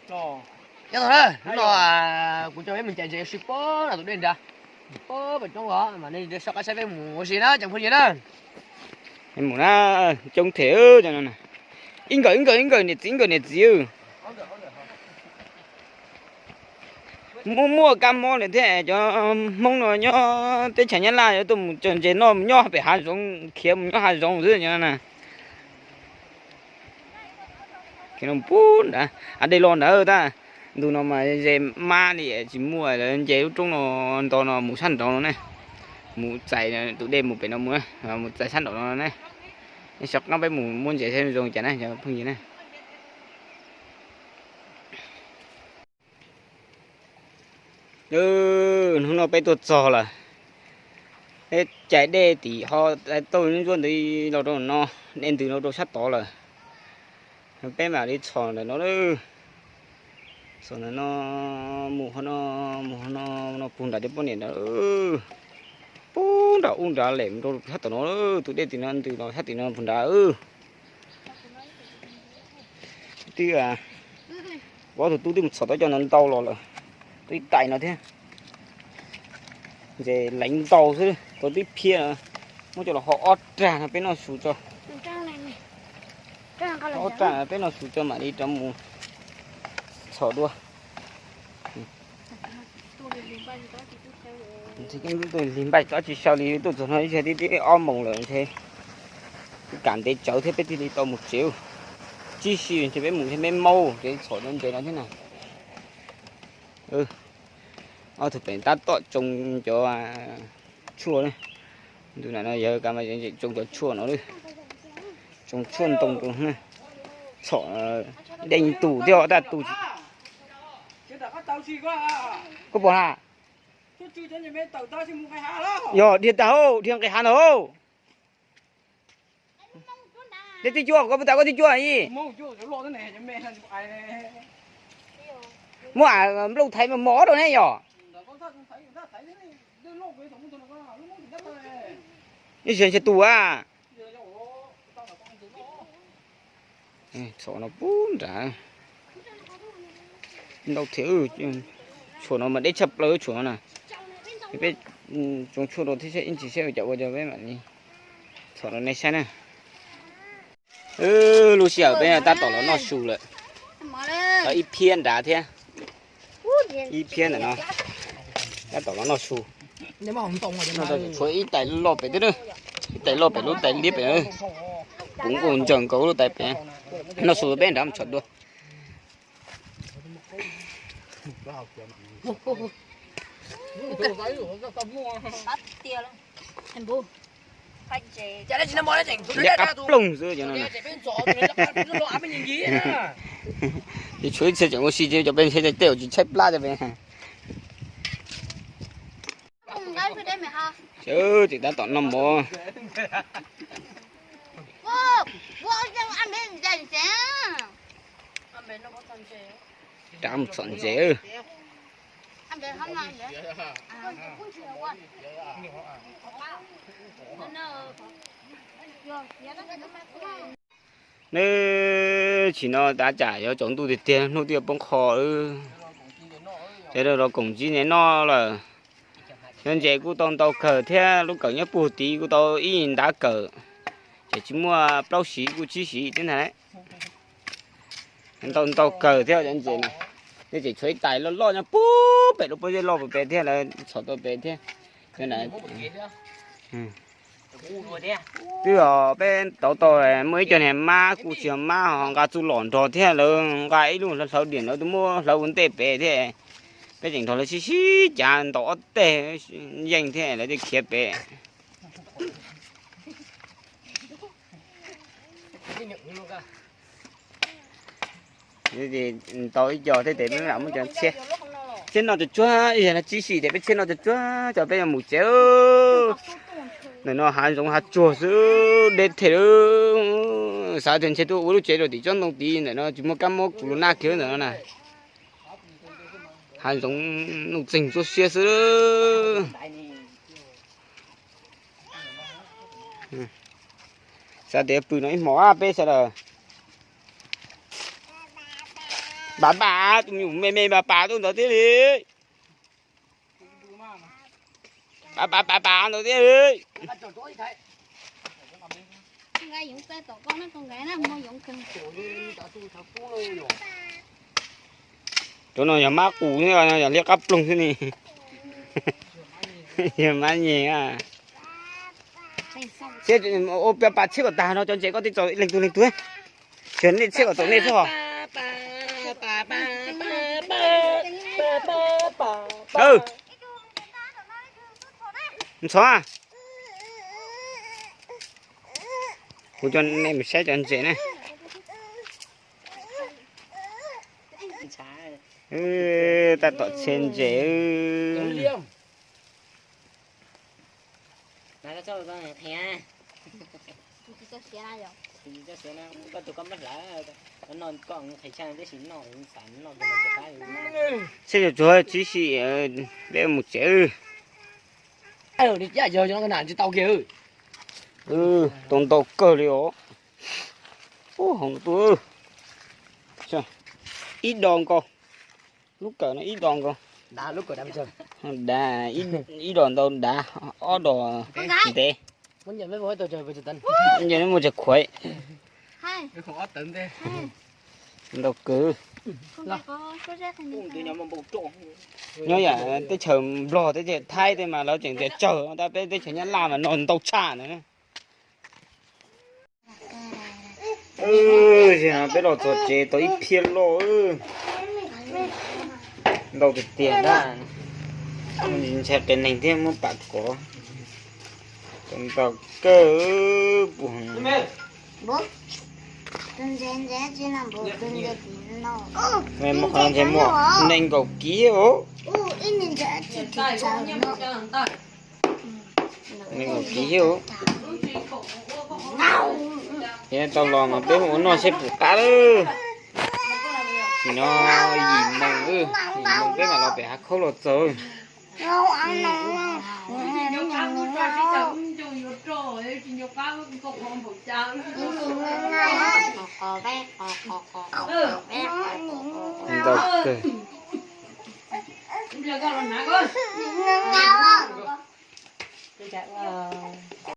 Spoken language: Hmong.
Nyob zoo na, hnub no kuv coj peb mus ncaim ntses ua si puag nram tus dej nrad, puag pem roob os, mas nej soj qab saib peb mus ua si na tsoom phooj ywg na. Peb mus na, coob thiab cov no. Ib nkawm ib nkawm ib nkawm niam txiv ib nkawm niam txiv. Muaj muaj kab mob lawm thiab, cov Hmoob no nyob teb chaws Nyab Laj yuav tuaj mus tsom ntses noj mus nyob pem hav zoov, khiav mus nyob hav zoov xwb cov no na. Pub nrad, hav dej los nrad tab. Ntu no mas ze mab li tsis muaj lawv nce lub roob no nto no mus sab nraud no ne. Mus txais tus dej mus pem no mus, mus txais sab nraum no ne. Nej soj qab peb mus muab ntses saib zoo cas na cov phooj ywg na. Hnub no peb tuaj txog lawm. Peb caij dej tim ho tauj ntsuab ntawd los rau no, dej ntws los rau sab tod lawm. Peb mam li txhom ntawm no. Txhom ntawm no, mus ho no, mus ho no, no puag nram cov poj niam ntawd. Puag nram ub nrad lem rau sab tom no, tus dej tim no ntws los sab tim no puag nrad. Twb, kuv ob tug tub twb mus txhom tau cov no ntau los lawm, tau ib tais no thiab. Ntses leev ntau xwb, tau tib phiab no, muab coj los ho ob rag no peb noj su tso. Ob rag no peb noj su tso mam li rov mus txhom dua. Lig npaij tsob tsis sau li, tuaj txog no ib tib tib ob moos lawm ntshe kam ntev tsawv thiab peb thiaj li tau mus tsev. Tsib si ntshe peb mus thiab peb maub ces txhom ntses no thiab na. Ob tug pem tab tom tsoo cov tshuaj ne. Ntu no yog ka tsoo cov tshuaj no, tsoo tshuaj ntoo rau, txhom dej tus thiab tab tus. Koj pom na? Yog dhia tag hauj, dhia nqis hav ntag hauj. Dej twb cuab, koj puas tas koj twb cuab ib? Muab nplooj thaiv mos mos rau ne yom. Ib txhia ntshe tus a. Txhom no pub nrad. Ntau thiab, tshuaj no mas deb tshaj plaws tshuaj no na. Peb tsoo tshuaj rau thiab saib ib ntsis saib ua cas ua rau peb mam li txhom rau nej saib na. Lub sij hawm peb tab tom los noj su lawm. Tau ib phiab nrad thiab. Ib phiab ntawm no. Tab tom los noj su. Noj tau tshuav ib tais loj pem twb, ib tais loj pem lub tais liab pem. Kuv nkaus ntsaws nkaus lub tais pem. Noj su peb nrad mus tsham dua. Liab qab ploog xwb. Ces tshuav ib txhia tseem ua si ces cov peb ntshe tej uas tsis tshaib plab cov peb. Ces tab tom noj mov. Rov mus txhom ntses. Neb tsis no tab tsam yuav tsaus ntuj tiag tiag hnub twb yuav poob qho. Ces rau koom ntsib ntses noj lawm. Cov ntses kuj tau ntau kawg thiab, lub kawm nyob puag tid kuj tau ib ntav kawm. Ces tsis muaj plaub siv kuj tsib siv thiab ntag. Ntau ntau kawg thiab cov ntses no. Nws tseem tshuav ib tais loj loj nyob puag pem lub pob zeb loj pem thiab, lawv txhom tau pem thiab. Twb yog peb tau tau muaj ib co niag mab kuj tsis yog mab ho nqa txuj lom nrog thiab, lawv nqa ib lub hlawv diam ntawd twb muab hlawv ua ntej pem thiab. Peb tseem nrog lawv sib sib cav ntaus ob teg yeej thiab lawv thiaj khiav pem. Tau ib co thiab ces peb lam muab cov txhiab noj tsuag tsuag, ib yam no tsib si ces peb txhiab noj tsuag tsuag cov peb yuav mus tsev. Ntawm no hav zoov hav tsuag xwb, deb thiab. Xav tias ntshe tuaj ua lub tsev rau tim tsob ntoo tid, ntawm no tsis muaj kab mob kuv lus naj kiag ntawm no na. Hav zoov nuj txeeg txuab siab xwb. Xav tias pw no ib hmos peb sawv daws. Pas pas, tus me nyuam me me pas pas tuaj ntawd thiab li. Pas pas pas pas ntawd thiab li. Cov no yog mab qus thiab, yog liab qab ploog xwb ne. Yog mab nyeg. Ua pab pas tshiab kom tag no cov ntses koj twb txaus leej twg leej twg. Tsuas nej tshiab kom txaus nej xwb os. Ntxhov, kuv coj nej mus saib cov ntses na. Tab tom txhiab ntses. Seb tsuav tsuav tib si peb mus tsev. Tau ntau kawg li os. Ub, hauv no tuaj. Ib do nkaus. Lub kawm no ib do nkaus. Dav, ib do ntau dav, ob do ntev. Nce muaj tsav khuav. Ntau kawg. Nyob yam teb chaws Nplog teb chaws Thaib tej mas lawv tseem tias tsawg, tab peb teb chaws Nyab Laj mas no ntau tshaj na. Zaum no peb los txog tsev tau ib phiab loj, ntau tiag tiag na. Ntshai qias neeg thiab muab pam kov. Ntau kawg puag. Muaj qhov no ntses muaj nees nkaum kiv os. Nees nkaum kiv thiab. Ces tau los mas peb ua noj seb puas qab lawm. Nim no yim moos, yim moos peb mam los pem hav khaub los txog. Ntau kawg.